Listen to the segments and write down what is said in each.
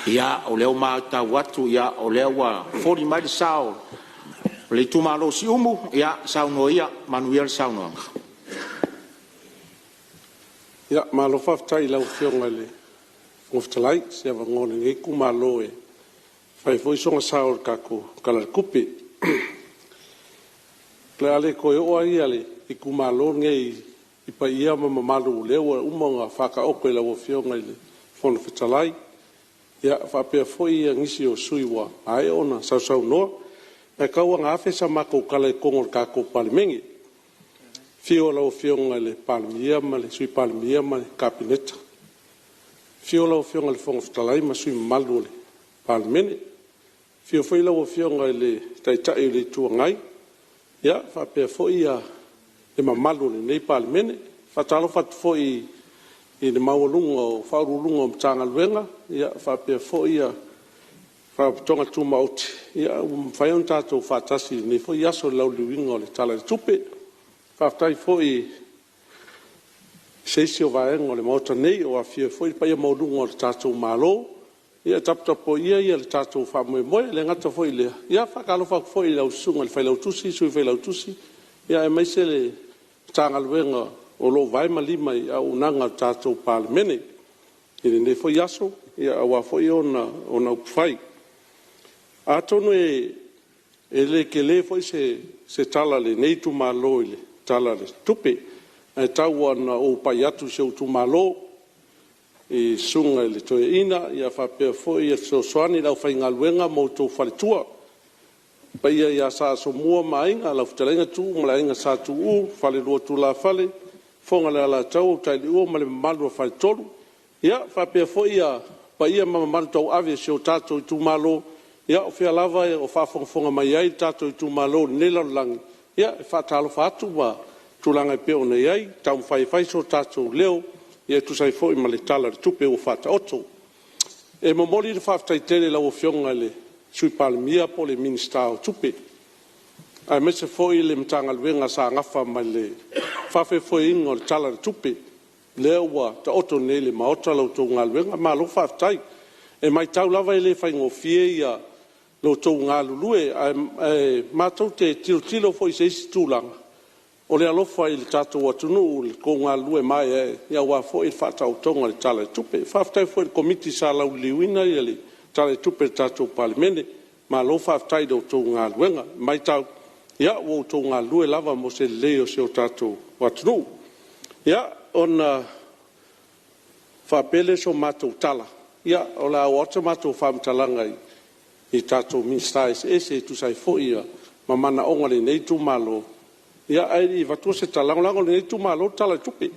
Ia, o lea ua matau atu o lea ua foli mai le sa o le itumalo o Siumu. Ia saunoa ia, manuia le saunoaga. Ia, malo faafetai i lau Afioga i le Fofoga Fetalai i se avanoa o lenei itumalo e fai ai foi sona sao i le tatou Tala o le Tupe. O le a le toe oo lava le itumalo lenei i paia ma mamalu o lea ua uma ona faataoto e lau Afioga i le Fofoga Fetalai faapea foi nisi o sui usufono ua maea ona sausaunoa. Ae tau lava ina afe sa matou tala i totonu o le tatou Palemene i le afio o lau Afioga i le Palemia ma le Sui Palemia ma le Kapeneta, afio lau Afioga i le Fofoga Fetalai ma sui usufono mamalu o le Palemene, afio foi lau Afioga i le Taitai o le Itu Agai faapea foi le mamalu o lenei Palemene. E faatalofa atu foi i le maualuga o Ofisa Sili o Pulega o Matagaluega faapea foi Faalapotopotoga Tumaoti ua mafai ona tatou faatasi i lenei foi aso i le lauliliuina o le Tala o le Tupe. Faafetai foi i se isi o vaega o le Maota nei o aofia ai foi le paia maualuga o le tatou Malo e taputapuaia le tatou faamoemoe. E le gata foi i lea, e faatalofa atu foi i lau Susuga i le Failautusi, Sui Failautusi aemaise le Matagaluega o lo o vae ma lima i auaunaga a le tatou Palemene i lenei foi aso aua foi ona upufai. Atonu e le tele foi se tala a lenei itumalo i le Tala o le Tupe, ae tau lava ina ou pai atu i si ou itumalo i le Susuga i le Toeaina faapea foi le Fesoasoani i le aufaigaluega ma outou faletua. Le paia ia Sa Asomua ma Aiga, lau Fetalaiga Tuuu ma le Aiga Sa Tuuu, Falelua o Tulafale, Fofoga o le Alataua, Utaileuo ma le mamalu o le Faletolu. Ia faapea foi paia ma mamalu tauave o si o tatou itumalo, o fea lava o faafogafoga mai ai le tatou itumalo i lenei lalolagi, ia e faatalofa atu ma tulaga e pei ona i ai, taumafai e fai so tatou leo e tusa ai foi ma le Tala o le Tupe ua faataoto. E momoli le faafetai tele i lau Afioga i le Sui Palemia po o le Minisita o Tupe, aemaise foi le Matagaluega sa nafa ma le faafoefoeina o le Tala o le Tupe lea ua taoto nei i le Maota la outou galuega. Malo faafetai. E matau lava e le faigofie lo outou galulue, ae matou te tilotilo foi i se isi tulaga, o le alofa i le tatou atunuu i le tou galulue maeaea aua foi le faataotoga o le Tala o le Tupe. Faafetai foi i le Komiti sa lauliliuina le Tala o le Tupe a le tatou Palemene. Malo faafetai i la outou galuega. E matau ua outou galulue lava mo se lelei o si o tatou atunuu. Ia, ona faapea lea o se matou tala, ia o le a oo atu sa matou faamatalaga i tatou Minisita eseese e tusa ai foi ma manaoga o lenei itumalo. Ae le i avatua se tala, e lagolago e lenei itumalo le Tala o le Tupe,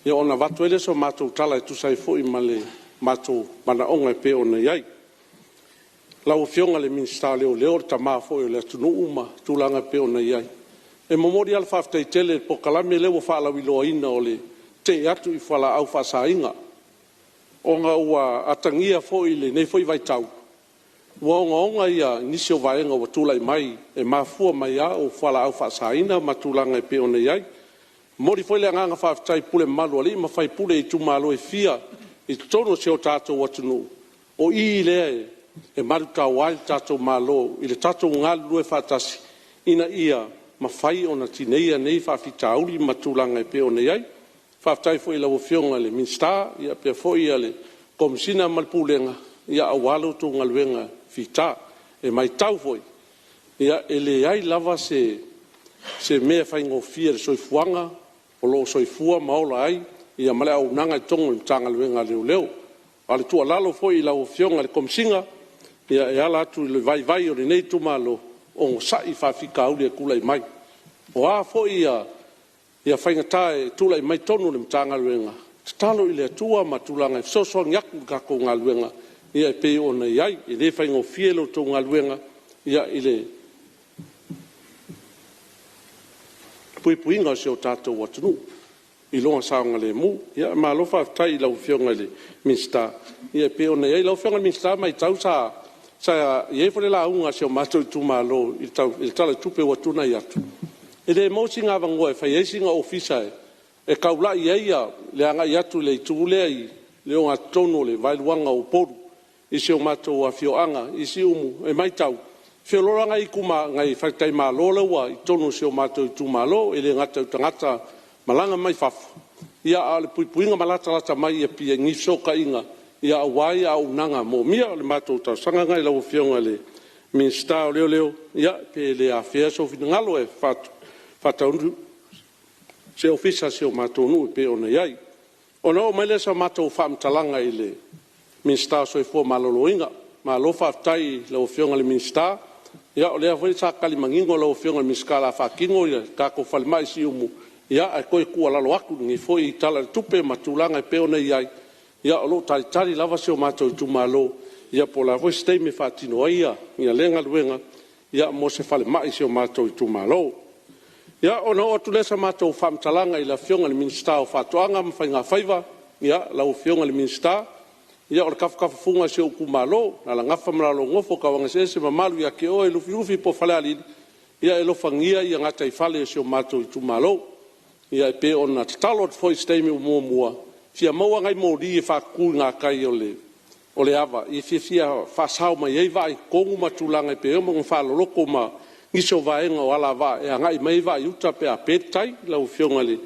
ona avatu ai lea o se matou tala e tusa ai foi ma le matou manaoga e pei ona i ai. Lau Afioga i le Minisita o Leoleo o le tama foi o le atunuu ma tulaga e pei ona i ai. E momoli lava le faafetai tele i le polokalame lea ua faalauiloaina o le tee atu i fualaau faasaina, ona ua atagia foi i lenei foi vaitau, ua ogaoga nisi o vaega ua tulai mai e mafua mai lava o fualaau faasaina ma tulaga e pei ona i ai. E momoli foi le agaga faafetai i pule mamalu a alii ma faipule i itumalo e fia i totonu o si o tatou atunuu, o i lea e malutaoa ai le tatou Malo i le tatou galulue faatasi ina ia mafai ona tineia nei faafitauli ma tulaga e pei ona i ai. Faafetai foi i lau Afioga i le Minisita faapea foi le Komesina ma le Pulega aua la outou galuega fita. E matau foi, e leai lava se mea e faigofie i le soifuaga o lo o soifua ma ola ai ma le auaunaga i totonu o le Matagaluega a Leoleo. A o le tuualalo foi i lau Afioga i le Komesina, e ala atu i le vaivai o lenei itumalo, onosai i faafitauli e tulai mai. O a foi faigata e tulai mai totonu o le Matagaluega, tatalo i le Atua ma tulaga e fesoasoani atu i le tatou galuega e pei ona i ai. E le faigofie la outou galuega i le puipuiga o si o tatou atunuu i lona saogalemu. Malo faafetai i lau Afioga i le Minisita e pei ona i ai. Lau Afioga i le Minisita e matau sa i ai foi le lauga a si o matou itumalo i le Tala o le Tupe ua tuanai atu, e le maua sina avanoa e fai ai sina ofisa e taulai i ai le agai atu i le itu lea i le ogatotonu o le vaeluaga o Upolu i si o matou afioaga i Siumu, e matau, e feoloolo lava nai faletalimalo la e ua i totonu o si o matou itumalo. E le gata i tagata malaga mai fafo, a o le puipuiga ma latalata mai i Apia i ni fesootaiga aua auaunaga moomia. O le matou talosaga lena i lau Afioga i le Minisita o Leoleo, ia pe le afea sou finagalo e faataunuu se ofisa o si o matou nuu e pei ona i ai. Ona oo mai lea o se matou faamatalaga i le Minisita o le Soifua Maloloina. Malo faafetai i lau Afioga i le Minisita, o lea foi sa tali manino lau Afioga i le Minisita o le a faatino le tatou falemai i Siumu, ae toe tuualalo atu i lenei foi Tala o le Tupe ma tulaga e pei ona i ai, o lo o talitali lava si o matou itumalo, po o le a foi se taimi e faatino ai lea galuega mo se falemai i si o matou itumalo. Ia, ona oo atu lea o se matou faamatalaga i le Afioga i le Minisita o Faatoaga ma Faigafaiva. Lau Afioga i le Minisita, ia o le tafatafafuga o si ou itumalo o Alalagafa ma le Nofo, Tauagaeseese ma mamalu ia te oe Lufilufi po o Falealili, ia e alofagia gataifale o si o matou itumalo. E pei ona tatalo atu foi i se taimi ua muamua, e fia maua nai moli e faatutu i gatai o le ava e fiafia faasao mai ai vaa i totonu ma tulaga e pei ona faaloloto ma nisi o vaega o alavaa e agai mai ai vaa i uta pe a pe le tai. Lau Afioga i le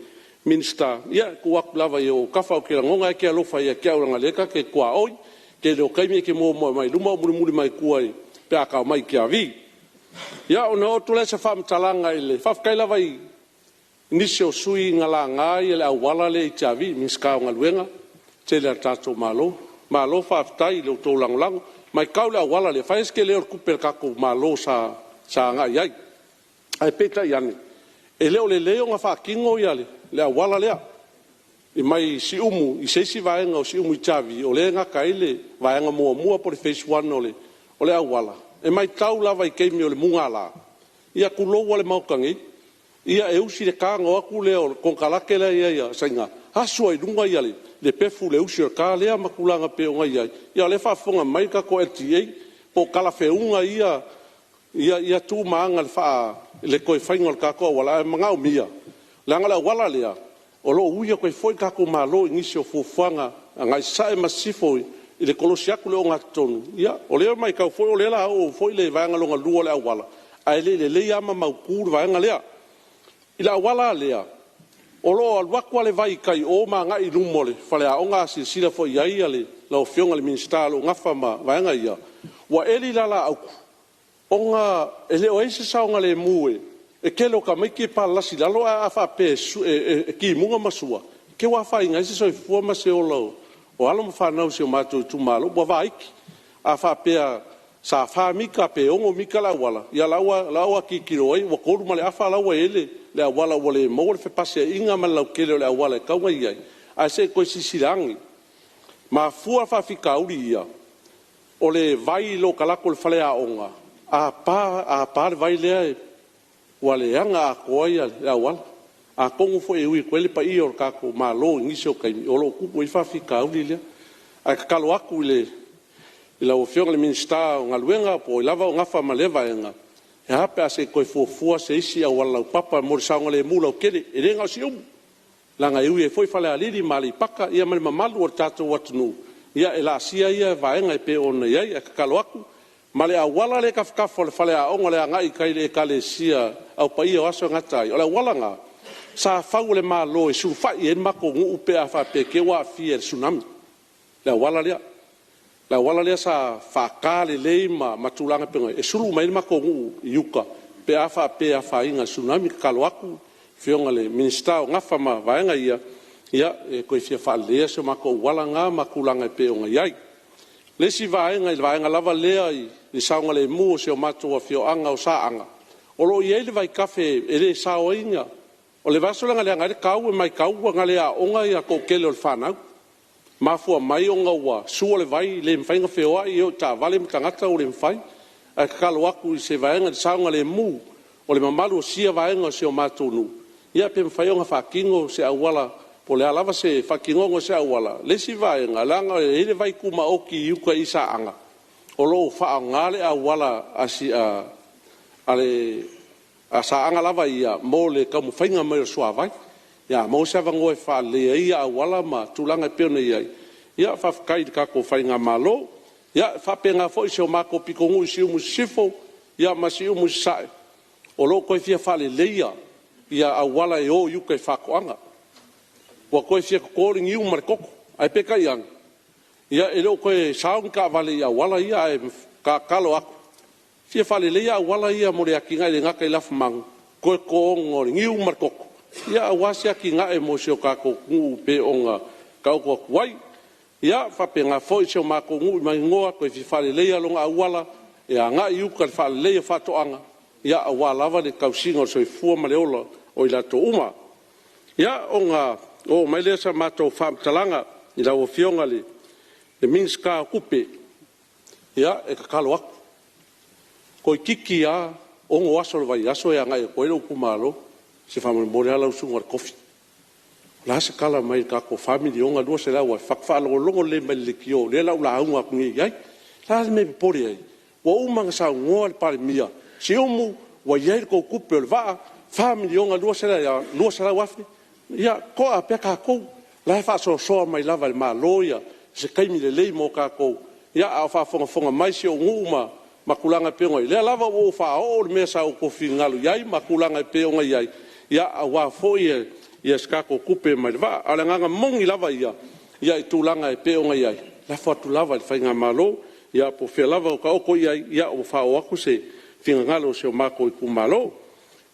Minisita, ia e tuu atu lava i ou autafa, ou te lagona e te alofa ia te au leaga o lea ta te tuaoi. Tele o taimi e te muamua mai i luma ae ou mulimuli mai tua pe a ta omai i Tiavi. Ia, ona oo atu lea o se faamatalaga i le… Faafetai lava i nisi o sui usufono na laga le auala lea i Tiavi, Minisita o Galuega tetele a le tatou Malo. Malo faafetai i lo outou lagolago. E matau i le auala lea, e fai lava si tele o le tupe a le tatou Malo sa agai i ai. Ae peitai ane, e le o lelei ona faatino le auala lea mai Siumu i se isi vaega o Siumu i Tiavi, o lea e gata ai le vaega muamua po o le phase 1 o le auala. E matau lava i taimi o le mugala, ia tulou lava le Maota nei, ia e usi le ta ona o atu lea o le konekarate la e i ai a Saina asu lava i luga le pefu i le usi o le ta lea ma tulaga e pei ona i ai. Ia o lea e faafofoga mai le tatou LTA, po o talafeuga ia tu ma aga i le toe faiga o le tatou auala, ae manaomia, leaga o le auala lea o lo o ui atu ai foi le tatou Malo i nisi o fuafuaga agai sasae ma sisifo i le kolosi atu o le ogatotonu. Ia, o lea e matau foi o lea o le a oo foi le vaega lona lua o le auala, ae le i lelei lava ma mautu le vaega lea. I le auala la lea, o lo o alu atu lava le vai i tai i o ma agai i luma o le faleaoga, a silasila foi i ai lau Afioga i le Minisita o lo o nafa ma vaega ia, ua eli le alaautu ona e le o i ai se saogalemu. E tele o tamaiti e palalasi i lalo, ae a faapea e timuga ma sua, te i ua afaina ai se soifua ma se ola o alo ma fanau a si o matou itumalo, ua vaiti. A faapea sa 4 mita pe 6 mita le auala, ia o la ua tilotilo ai ua 3 ma le afa la ua i ai le auala ua le maua le fepasiaiga ma le lautele o le auala e tatau ona i ai, ae se i toe silasila ane. E mafua faafitauli ia, o le vai i le talaatu o le faleaoga, a pa le vai lea, ua leaga atoa le auala. Atonu foi e ui atu ai le paia o le tatou Malo i nisi o taimi o lo o tupu ai le faafitauli lea. Ae tatalo atu i lau Afioga i le Minisita o Galuega po o ai lava o nafa ma lea vaega, e a pe a se i toe fuafua se isi auala laupapa mo le saogalemu lautele. E le na o Siumu, leaga e ui ai foi Falealili ma Aleipata ia ma le mamalu o le tatou atunuu e laasia ia vaega e pei ona i ai. Ae tatalo atu, ma le auala lea e i tafatafa o le faleaoga i le agai i tai i le Ekalesia Au Paia o Aso e Gata ai, o le auala lena sa fau e le Malo e sulufai i ai le matou nuu pe a faapea e te i ua aafia i le Tsunami, le auala lea. Le auala lea sa faata lelei ma tulaga e pei ona i ai, e sulu mai ai le matou nuu i uta pe a faapea e afaina i le Tsunami. E tatalo atu i le Afioga i le Minisita o nafa ma vaega ia, e toe fia faaleleia si o matou auala lena ma tulaga e pei ona i ai. O le isi vaega i le vaega lava lea i le saogalemu o si o matou afioaga o Saaga, o lo o i ai le vaitafe e le saoina. O le vaiaso lea na leaga ai le tau, e matau na le aoga le toatele o le fanau. E mafua mai ona ua sua le vai le mafai ona feoai, e oo i taavale ma tagata ua le mafai. Ae tatalo atu i se vaega i le saogalemu o le mamalu o sia vaega o si o matou nuu, ia pe mafai ona faatino se auala po o le a lava se faatinoga o se auala. O le isi vaega, leaga e i ai le vai tumaoti i uta i Saaga, o lo o faaaoga le auala a Saaga lava ia mo le taumafaiga mai o le suavai. Ia a maua se avanoa e faaleleia ai ia auala ma tulaga e pei ona i ai, ia faafetai i le tatou faigamalo. Ia, e faapena foi si o matou pitonuu i Siumu Sisifo ma Siumu Sasae, o lo o toe fia faaleleia auala e o i uta i faatoaga. Ua toe fia toto le niu ma le toto, ae peitai ane, e le o toe sao ni taavale i auala ia, ae tatalo atu, e fia faaleleia auala ia mo le atinae e le gata i lafumanu, toe totoina o le niu ma le toto, aua se atinae mo si o tatou atunuu e pei ona taoto atu ai. Ia, e faapena foi si o matou nuu i Maninoa, toe fia faaleleia lona auala e agai i uta i le faaleleia o faatoaga, aua lava le tausiga o le soifua ma le ola o i latou uma. Ia, ona oo mai lea o sa matou faamatalaga i lau Afioga i le Minisita o Tupe. Ia, e tatalo atu, toeitiiti lava 6 aso o le vaiaso e agai atu ai lou itumalo, se faamolemole lava lau susuga i le tofi, o le a se tala mai i le tatou $4,200,000? Faatoa faalogologo lelei mai i le leitio o lea o le a ou lauga atu nei i ai. O le a le mea e popole ai? Ua uma ona saunoa le Palemia, Siumu, ua i ai le tou tupe o le vaa, $4,200,000, ia toa pea tatou. O la e faasoasoa mai lava e le Malo se taimi lelei mo tatou, a o faafogafoga mai si ou nuu ma tulaga e pei ona i ai. O lea lava ua ou faaoo le mea sa outou finagalo i ai ma tulaga e pei ona i ai, aua foi se tatou tupe mai le vaa. A o le agaga moni lava ia i tulaga e pei ona i ai, lafo atu lava i le faigamalo, ia po o fea lava o taoto i ai, ua faaoo atu se finagalo o si o matou itumalo.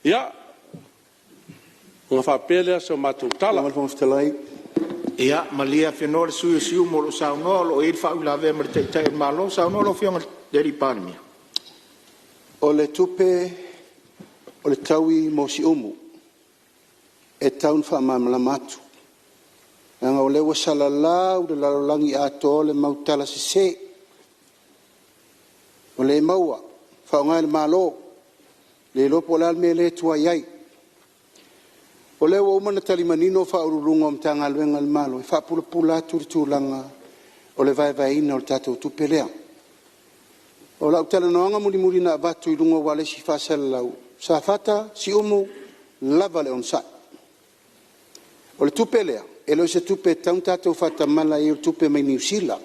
Ia, ona faapea lea o se matou tala. Lau Afioga i le Fofoga Fetalai… Ia malie Afenoa le sui usufono o Siumu o lo o saunoa, o lo o i ai le faauilavea ma le Taitai o le Malo. Saunoa lau Afioga i le Palemia. O le tupe o le taui mo Siumu, e tatau ona faamalamalama atu, leaga o lea ua salalau i le lalolagi atoa le mau tala sese, ua le maua, faaaoga e le Malo, le iloa po o le a le mea lea e tuai ai. O lea ua uma ona tali manino Ofisa Sili o Pulega o Matagaluega a le Malo e faapulapula atu le tulaga o le vaevaeina o le tatou tupe lea. O lau talanoaga mulimuli na avatu i luga o ualesi faasalalau, Safata, Siumu, lava le onosai. O le tupe lea, e le o se tupe e tatau ona tatou faatamala i ai o le tupe mai Niu Sila.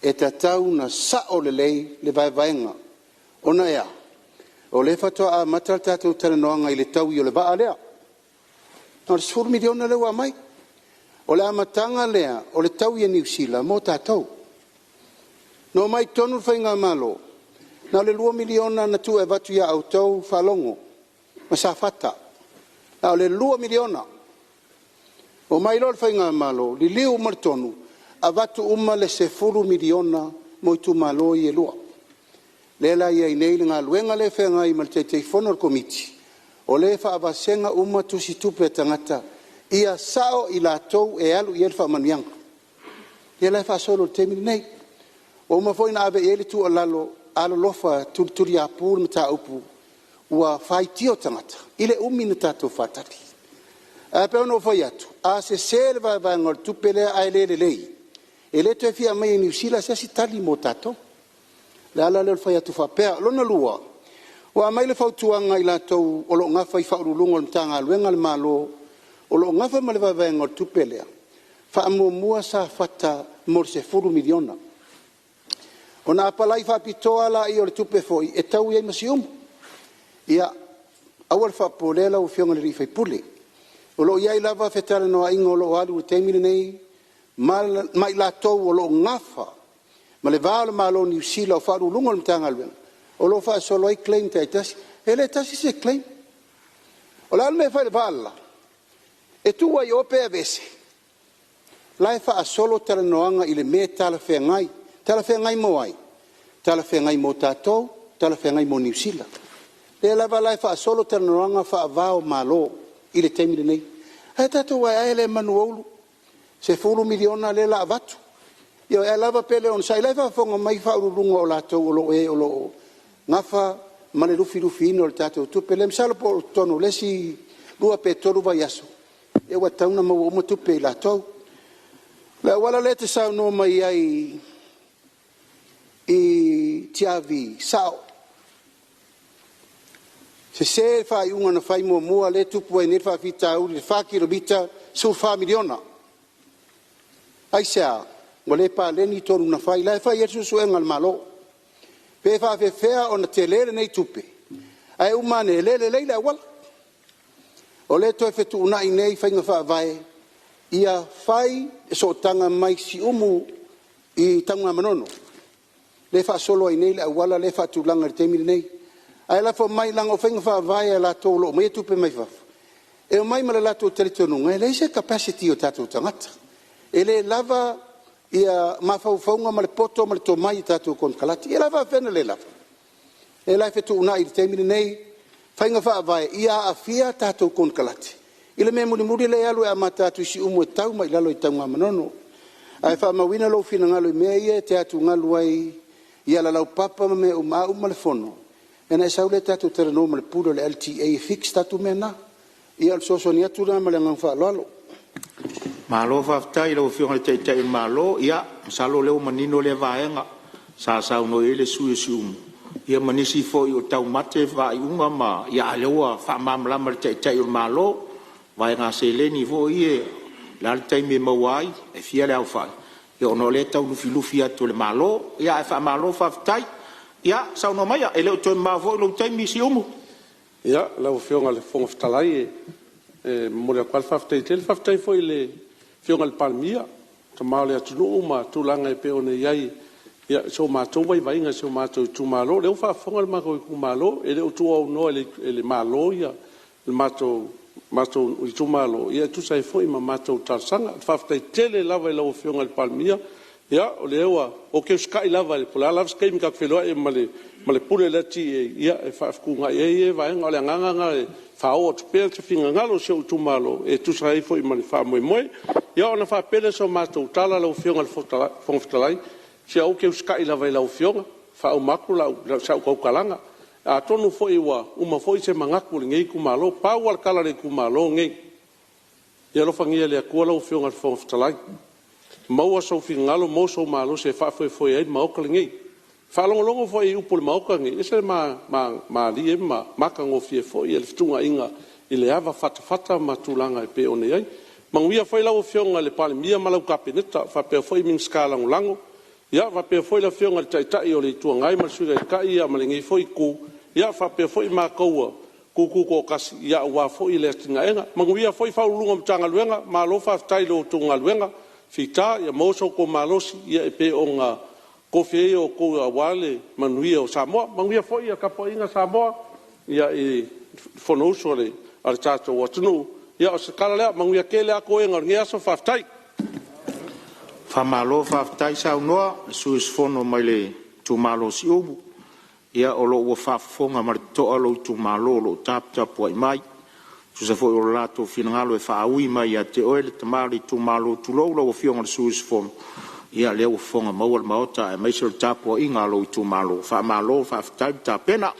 E tatau ona sao lelei le vaevaega. Ona e a? O lea faatoa amata le tatou talanoaga i le taui o le vaa lea. Na o le $10 miliona lea ua aumai. O le amataga lea o le taui a Niu Sila mo tatou. Na omai i totonu le faigamalo, na o le $2 miliona na tuu e avatu ia outou Faalogo ma Safata, na o le $2 miliona. Omai loa le faigamalo liliu uma le tonu, avatu uma le $10 miliona mo itumalo ia e lua. Lea la e i ai nei le galuega lea e feagai ma le Taitaifono o le Komiti, o lea e faavasega uma tusitupe a tagata ia sao i latou e alu i ai le faamanuiaga. Lea la e faasolo i le taimi lenei. Ua uma foi ona ave i ai le tuualalo, alolofa tulituliapu le mataupu ua faitio tagata i le umi ona tatou faatali. Ae pei ona ou fai atu, a sese le vaevaega o le tupe lea ae le lelei, e le toe fia aumaia e Niu Sila se isi tali mo tatou. O le ala lea o le fai atu faapea. Lona lua, ua aumai le fautuaga a i latou o lo o nafa i Ofisa Sili o Pulega o Matagaluega a le Malo o lo o nafa ma le vaevaega o le tupe lea, faamuamua Safata mo le $10 miliona. Ona apalai faapitoa lea o le tupe foi e taui ai ma Siumu. Ia, aua le faapopoleina lau Afioga i le sui usufono, o lo o i ai lava fetalanoaiga o lo o alu i le taimi lenei ma i latou o lo o nafa ma le va o le Malo o Niu Sila o Ofisa Sili o Pulega o le Matagaluega o lo o faasolo ai claims taitasi. E le tasi se claim. O le a le mea e fai i le vaa le la? E tuu lava i o pe aveese? O la e faasolo talanoaga i le mea e talafeagai. Talafeagai mo ai? Talafeagai mo tatou, talafeagai mo Niu Sila. O lea lava la e faasolo talanoaga faava o Malo i le taimi lenei. Ae tatou aeae lea manu o Ulu, $10 miliona lea o le a avatu. Ioe, ae lava pea le onosai, o la e faafofoga mai Ofisa Sili o Pulega o latou o lo o nafa ma le lufilufiina o le tatou tupe lea. Masalo po o totonu o le isi 2 pe 3 vaiaso ua tatau ona maua uma tupe e i latou. O le auala lea e te saunoa mai ai i Tiavi, e sao. Sese le faaiuga na fai muamua lea e tupu ai nei le faafitauli i le 4 kilomita, $14 miliona. Aisea? Ua le paleni tonu na fai, la e fai ai le suesuega a le Malo, pe faapefea ona tele lenei tupe ae uma ane e le lelei le auala. O lea e toe fetuunai nei faiga faavae ia fai le sootaga mai Siumu i Tanugamanono lea e faasolo ai nei le auala lea e faatulaga i le taimi lenei. Ae lafo mai leaga o faiga faavae a latou o lo o aumaia tupe mai fafo, e omai ma le latou talitonuga e leai se capacity o tatou tagata, e le lava mafaufauga ma le poto ma le tomai i tatou konekarate. Ia o le a faafefea ona le lava? O lea la e fetuunai i le taimi lenei faiga faavae ia aafia tatou konekarate i le mea mulimuli lea e alu e amata atu i Siumu e tau mai i lalo i Tanugamanono. Ae faamauina lou finagalo i mea ia e te atugalu ai i ala laupapa ma mea uma, a uma le fono ona e sau lea tatou talanoa ma le Pule o le LTA e fix tatou mea na. Ia o le fesoasoani atu lena ma le agaga faaaloalo. Malo faafetai i lau Afioga i le Taitai o le Malo. Ia masalo o lea ua manino lea vaega sa saunoa i ai le sui usufono o Siumu, ia ma nisi foi o taumate faaiuga ma… a o lea ua faamalamalama e le Taitai o le Malo vaega seleni foi ia, o le a le taimi e maua ai, e fia le aofai, ona o lea e tau lufilufi atu e le Malo. Ae faamalo faafetai. Ia saunoa maia, e le o toe mamao foi lou taimi Siumu. Ia, lau Afioga i le Fofoga Fetalai e momoli atu lava le faafetai tele. Faafetai foi i le Afioga i le Palemia, le Tama o le atunuu ma tulaga e pei ona i ai i so matou vaivaiga i si o matou itumalo. O lea ua faafofoga le matou itumalo, e le o tuuaunoa e le Malo le matou itumalo e tusa ai foi ma matou talosaga. Faafetai tele lava i lau Afioga i le Palemia, o lea ua… Ou te usitai lava po o le a lava se taimi ta te feiloai ai ma le Pule o le LTA e faafetuunai ai ia vaega. O le agaga lena e faaoo atu pea se finagalo o si ou itumalo e tusa ai foi ma le faamoemoe. Ia ona faapea lea o se matou tala lau Afioga i le Fofoga Fetalai, se ou te usitai lava i lau Afioga e faauma atu si au tautalaga. Atonu foi ua uma foi se manatu o lenei itumalo. Pau lava le tala a le itumalo lenei, ia alofagia e le Atua lau Afioga i le Fofoga Fetalai, maua sou finagalo maua sou malosi e faafoefoe ai le Maota lenei. E faalogologo foi i upu a le Maota lenei, e ese le malie ma matagofie foi le fetuunaiga i le ava fatafata ma tulaga e pei ona i ai. Manuia foi lau Afioga i le Palemia ma lau Kapeneta, faapea foi Minisita Lagolago, faapea foi le Afioga i le Taitai o le Itu Agai ma le Sui Taitai ma lenei foi Itu, faapea foi matou ua tututoatasi aua foi le atinaeina. Manuia foi Ofisa Sili o Pulega o Matagaluega, malo faafetai i la outou galuega fita, ia maua so outou malosi e pei ona tofi ai outou aua le manuia o Samoa. Manuia foi le tapuaiga Samoa i le Fonousu a le tatou atunuu. Ia o se tala lea, manuia tele lava toega o lenei aso, faafetai. Faamalo faafetai saunoa i le sui usufono mai le itumalo o Siumu. Ia o lo o ua faafofoga ma le totoa lou itumalo o lo o taputapuai mai e tusa foi o lo latou finagalo e faaui mai ia te oe le tama o le itumalo, tulou lau Afioga i le sui usufono. Ia o lea ua fofoga maua le Maota aemaise o le tapuaiga a lou itumalo, faamalo faafetai le tapena.